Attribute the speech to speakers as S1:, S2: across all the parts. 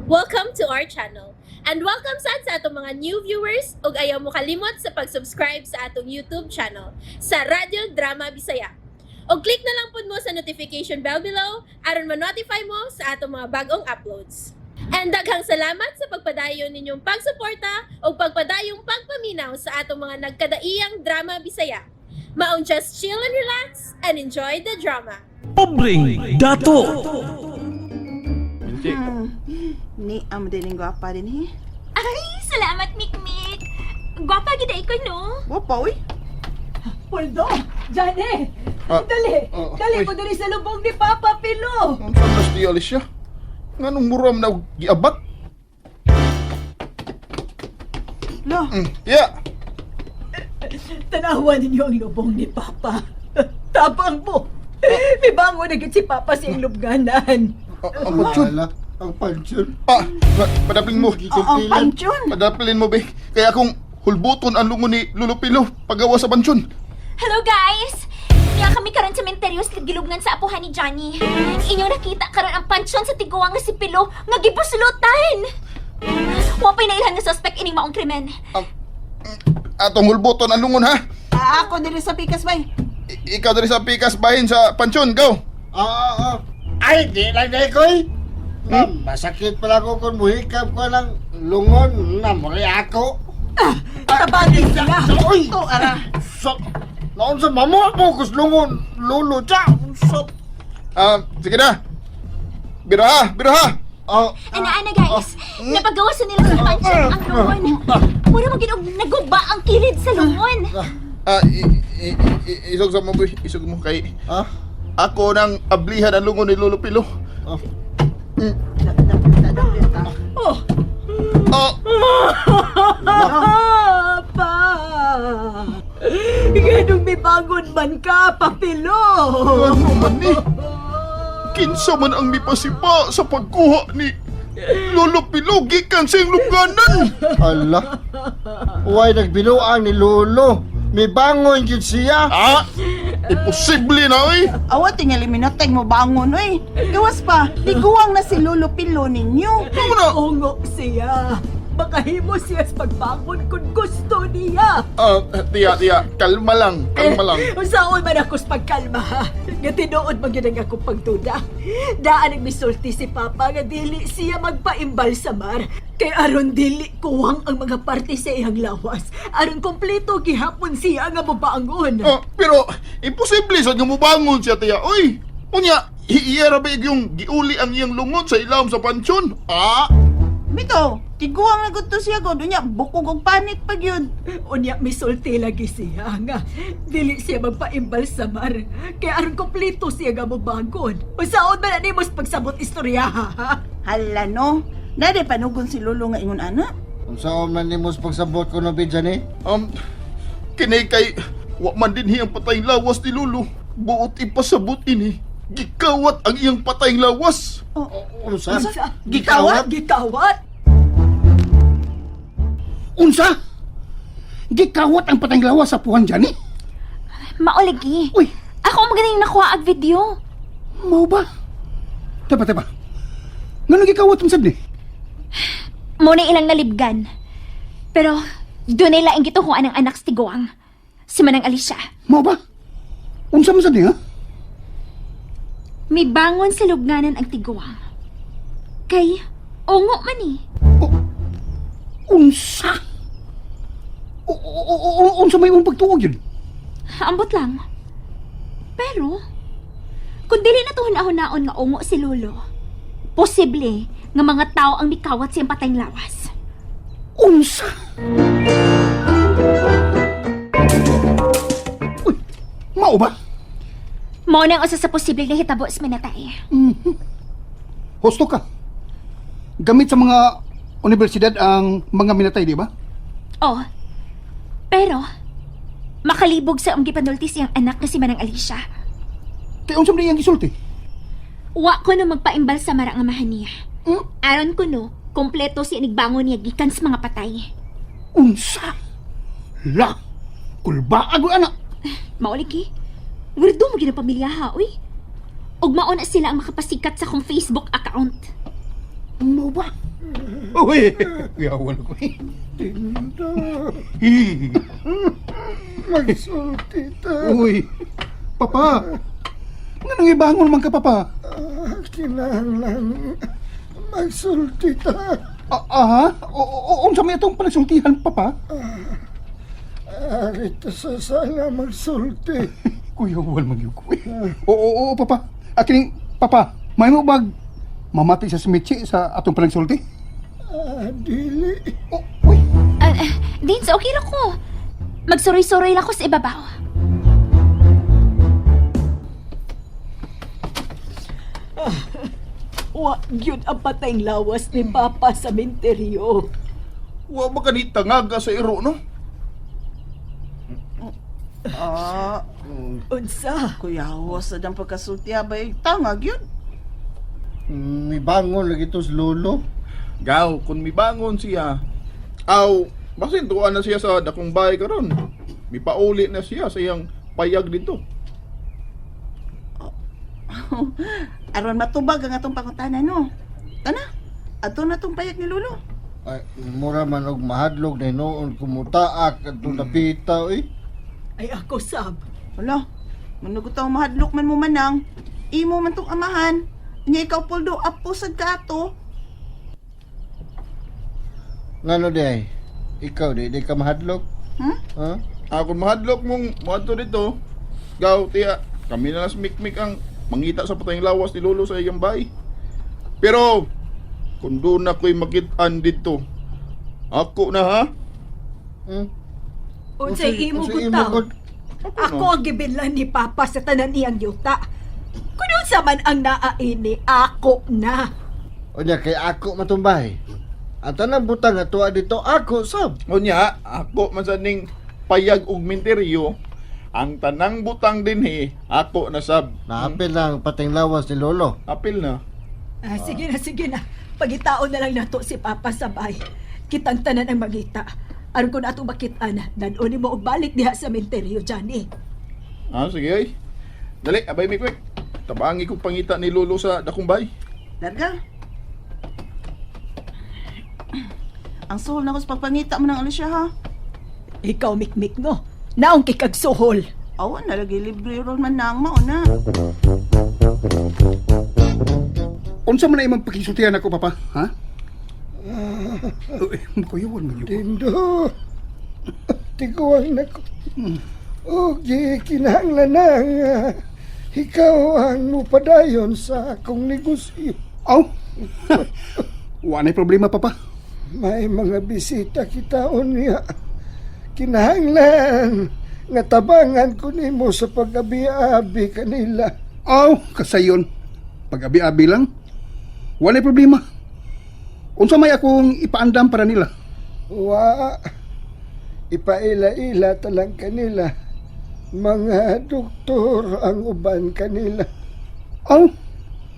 S1: Welcome to our channel. And welcome sad sa atong mga new viewers ug ayaw mo kalimot sa pag-subscribe sa atong YouTube channel sa Radyo Drama Bisaya. Og click na lang pud mo sa notification bell below aron ma-notify mo sa atong mga bagong uploads. And daghang salamat sa pagpadayon ninyong pagsuporta ug pagpadayong pagpaminaw sa atong mga nagkadaiyang drama Bisaya. Maong just chill and relax and enjoy the drama.
S2: Pobreng Dato.
S3: Binti.
S4: Ni amo din ang gwapa din he.
S5: Ay, salamat, Mikmik. Gwapa gid ay ko, no?
S4: Gwapa uy.
S6: Poldo! Johnny!
S3: Ah,
S6: Dali!
S3: ah,
S6: Dali
S3: uy.
S6: ko dali sa lubong ni Papa Pilo!
S3: Ang sa di Alicia. Nganong muram na og giabat?
S4: Lo,
S3: Yeah.
S6: Tanawan ninyo ang lubong ni Papa. Tapang mo! Mibango na gid si Papa sa iyong lubnganan.
S3: Ang pansyon.
S7: Ala, ang pansyon.
S3: Ah, padaplin mo.
S4: ang pansyon.
S3: Padaplin mo, be. Kaya akong hulbuton ang lungo ni Lolo Pilo paggawa sa pansyon.
S5: Hello, guys! Niya kami karon sa sementeryo sa gilubngan sa apuhan ni Johnny. Inyong nakita karon ang pansyon sa tiguang nga si Pilo nga gibuslutan. Wa pa'y nailhan nga suspect ining maong krimen.
S3: Atong hulbuton ang lungon, ha?
S4: Ah, ako diri sa pikas bay.
S3: Ikaw diri sa pikas bahin sa pansyon, go.
S7: Ah, ah, ah. Ay, di lang na ikoy. Na, masakit pala ko kung muhikap ko ng lungon na muli ako.
S6: Tabangin sila!
S7: Uy!
S4: To ara.
S7: Sa, naon sa mama mo kus lungon, lolo, tsa! Sa,
S3: Ah, sige na. Biraha, biraha.
S7: ah,
S5: Ana-ana, guys. Napagawasan nila sa pansyon ang lungon. Mura mo ginog naguba ang kilid sa lungon.
S3: Ah, isog sa mo, boy. Isog mo kay
S7: ah,
S3: ako nang ablihan ang lungon ni Lolo Pilo.
S7: ah.
S4: Ta.
S6: Oh!
S3: Oh,
S6: Papa! Ganong mibangon man ka, Papilo!
S3: ano man ni? Kinsa man ang mipasipa sa pagkuha ni Lolo Pilo gikan sa iyong lungganan.
S7: Ala, huwag nagbiluang ni lolo. May bangon yun siya.
S3: Ah, imposible na oy.
S4: Awa tingali minatay mo bangon uy. Gawas pa, tiguang na si Lolo Pilo ninyo.
S3: Ano na?
S6: Ungo siya! Makahimo siya sa pagbangon kung gusto niya!
S3: Ah, tiya, tiya, kalma lang, kalma lang.
S6: Unsaon man ako sa pagkalma ha? Nga tinuod man gyud ang akong pagduda. Daan nagmisulti si Papa nga dili siya magpaimbalsamar. Kay aron dili kuwang ang mga parte sa iyang lawas. Aron kompleto gihapon siya nga mobangon.
S3: Ah, pero imposible sa nga mobangon siya tiya. Oy, unya, iya ra ba yung giuli ang iyang lungon sa ilawom sa pansyon? Ah,
S4: Bitaw, tiguang na gud to siya god unya bukog og panit pag yun.
S6: Unya misulti lagi siya nga dili siya magpaimbalsamar. Kay aron kompleto siya nga mobangon. Unsaon man ani mos pagsabot istorya ha?
S4: Hala no. Nade panugon si Lolo nga ingon ana.
S7: Kung saan man ni mos pagsabot ko no bidyan eh.
S3: Kini kay wa man din hiyang patayng lawas ni Lolo. Buot ipasabot ini. Gikawat ang iyang patayng lawas.
S7: Unsa?
S6: Unsa?
S7: Gikawat?
S6: Gikawat?
S8: Unsa? Gikawat ang patang lawas sa puhan dyan eh.
S5: Maoligi.
S8: Uy,
S5: Ako ang magaling nakuha ag video.
S8: mau ba? Teba, teba. Ngano gikawat ang sad ni?
S5: Mo na ilang nalibgan. Pero doon nila ang gituhuan ang anak sa tiguang. Si Manang Alicia.
S8: Mau ba? Unsa man sad ni ha?
S5: May bangon sa lubnganan ang tiguang. Kay, ungo man eh.
S8: Unsa? Unsa may imong pagtuog yun?
S5: Ambot lang. Pero, kung dili na to hunahon nga ungo si Lolo, posible nga mga tao ang mikawat siyang patayng lawas.
S8: Unsa? Uy, mao ba?
S5: Mao na ang usa sa posible nga hitabo sa minatay.
S8: Husto ka. Gamit sa mga universidad ang mga minatay, di ba?
S5: Oh, pero, makalibog sa iyong gipanulti siyang anak na si Manang Alicia.
S8: Kaya unsa man iyang gisulti?
S5: Wa ko no magpaimbal sa mara nga amahan niya.
S8: Hmm?
S5: Aron ko no, kompleto si inigbangon niya gikan sa mga patay.
S8: Unsa? La, kulbaag o anak.
S5: Mauliki, weirdo mo ginang pamilya ha, uy. Ug mao na sila ang makapasikat sa akong Facebook account.
S8: Mao ba? Uy, kuyawan ko eh.
S7: Dindo, magsulti ta.
S8: Uy, papa. Nga nang ibangon man ka, papa?
S7: Ah, kinahanglan magsulti ta.
S8: Ah, aha? O, unsa may itong panagsultihan, papa?
S7: Arito sa sala magsulti.
S8: Kuyawan man gyud ko. eh. Oo, oo, oo, papa. Akining, papa, may mo bag mamati sa smitchi sa atong panagsulti?
S7: Ah, dili.
S8: Oh, uy.
S5: Ah, Dins, okay ra ko. Magsuroy-suroy lang ko sa ibabaw.
S6: Wa gyud ang patayng lawas ni Papa sa menteryo.
S3: Wa ba kani tangaga sa iro no?
S4: Ah,
S6: Unsa?
S4: kuyawas sa dang pagkasulti abay. Tangag yun.
S7: Mibangon lagi to sa lolo.
S3: Gaw, kung mibangon siya, aw, basin tuwa na siya sa dakong bahay karon. Mipauli na siya sa iyang payag dito.
S4: Aron matubag ang atong pangutana no. Tana. Ato na tong payag ni Lolo.
S7: Ay, mura man og mahadlok na noon kumutaak at napita eh.
S6: Ay ako sab.
S4: Wala. Manugot ang mahadlok man mo manang. Imo man tong amahan. Nya ikaw Poldo apo sad ka ato.
S7: Ngano di ay? Ikaw di, di ka mahadlok?
S4: Hmm?
S7: Ha?
S3: Ah, kung mahadlok mong moadto dito, gaw, tiya, kami na lang sa mikmik ang mangita sa patayng lawas ni Lolo sa iyang bahay. Pero, kung doon na ko'y makitaan dito, ako na ha?
S7: Hmm?
S6: Unsay imo
S7: Unsay
S6: gutaw?
S7: gud?
S6: Ako ang gibilhan ni Papa sa tanan niyang yuta. Kung unsa man ang naa ini, ako na.
S7: Unya kay ako matumbay. Ang tanang butang nga tuwa dito ako sab.
S3: Unya, ako man sa ning payag og minteryo, ang tanang butang dinhi, ako na sab.
S7: Naapil lang pating lawas ni lolo.
S3: Apil na.
S6: Ah, sige na, sige na. Pagitaon na lang nato si Papa sa bay. Kitang tanan ang mangita. Aron ko na atong makit-an, dad-on nimo og balik diha sa menteryo, Johnny.
S3: Ah, sige ay. Dali, abay mi quick. Tabangi kong pangita ni Lolo sa dakong bay.
S4: Larga. Ang suhol na ko sa pagpangita mo ng Alicia ha.
S6: Ikaw, mikmik, no? Naong kikag suhol.
S4: Awan na lagi libre ron man nang mao na.
S8: Unsa man na imong pakisultihan ako, papa? Ha? Uy, kuyawan man gyud ko.
S7: Dindo. Tiguang na ko. O di kinahanglan na nga ikaw ang mupadayon sa akong negosyo.
S8: Aw. Wa na'y problema, papa.
S7: May mga bisita kita unya. Kinahanglan nga tabangan ko nimo sa pag-abi-abi kanila.
S8: Aw, kasayon. Pag-abi-abi lang. Wala problema. Unsa may akong ipaandam para nila?
S7: Wa ipaila-ila talang kanila. Mga doktor ang uban kanila.
S8: Aw,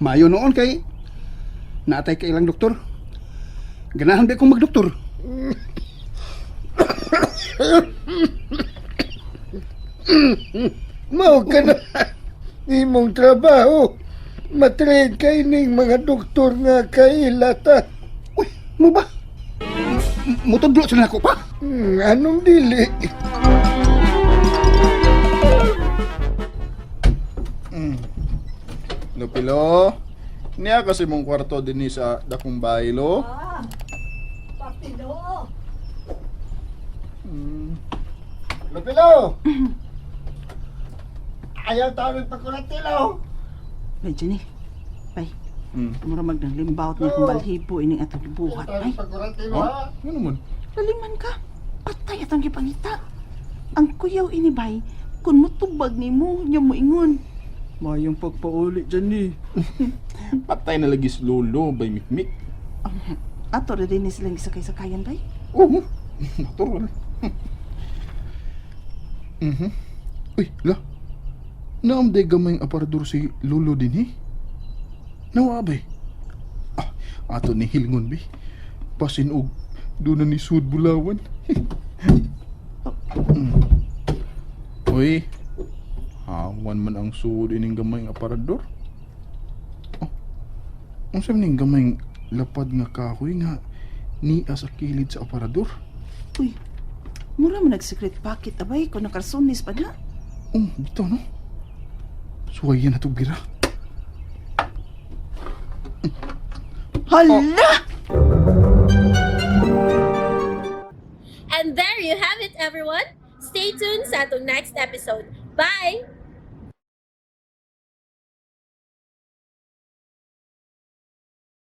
S8: mayo noon kay naatay ka ilang doktor. Ganahan ba akong magdoktor?
S7: Mao ka na imong trabaho. Matrade kay ning mga doktor nga kaila ta.
S8: Uy, mo ba? Mutudlo sila nako pa.
S7: Anong dili?
S3: Lupilo, niya kasi mong kwarto dinhi sa dakong bahay, lo.
S6: Ah, Papilo.
S7: Lupilo! Ayaw tawag pagkulatilo.
S4: Bay Jenny. Bay.
S3: Hmm.
S4: Mura magdaglimbawt niya kung balhibo ining atong gibuhat ay.
S7: Pagkulatilo
S3: Oh,
S7: ha?
S3: ano man?
S4: Laliman ka. Patay atong gipangita. Ang kuyaw ini bay, kun mutubag nimo nya moingon. Mayong pagpauli Jenny.
S3: Patay na lagi si Lolo bay mikmik.
S4: Ato ra din ni silang gisakay-sakayan bay.
S3: Oo, natural. Mhm. Uy, la. Naamday gamay ang aparador si Lolo din eh. Nawa bay. Ah, ato ni Hilngon bay. Pasin og doon na ni Sud Bulawan. Uy, hawan man ang sud ining gamay ang aparador. Oh, unsa man ning gamay Lapad nga kahoy nga niya sa kilid sa aparador.
S4: Uy, mura man nag-secret pocket abay kung nakarsunis pa na.
S3: Oh, bitaw no. Suwayan na itong bira.
S4: Hala!
S1: And there you have it, everyone. Stay tuned sa atong next episode. Bye!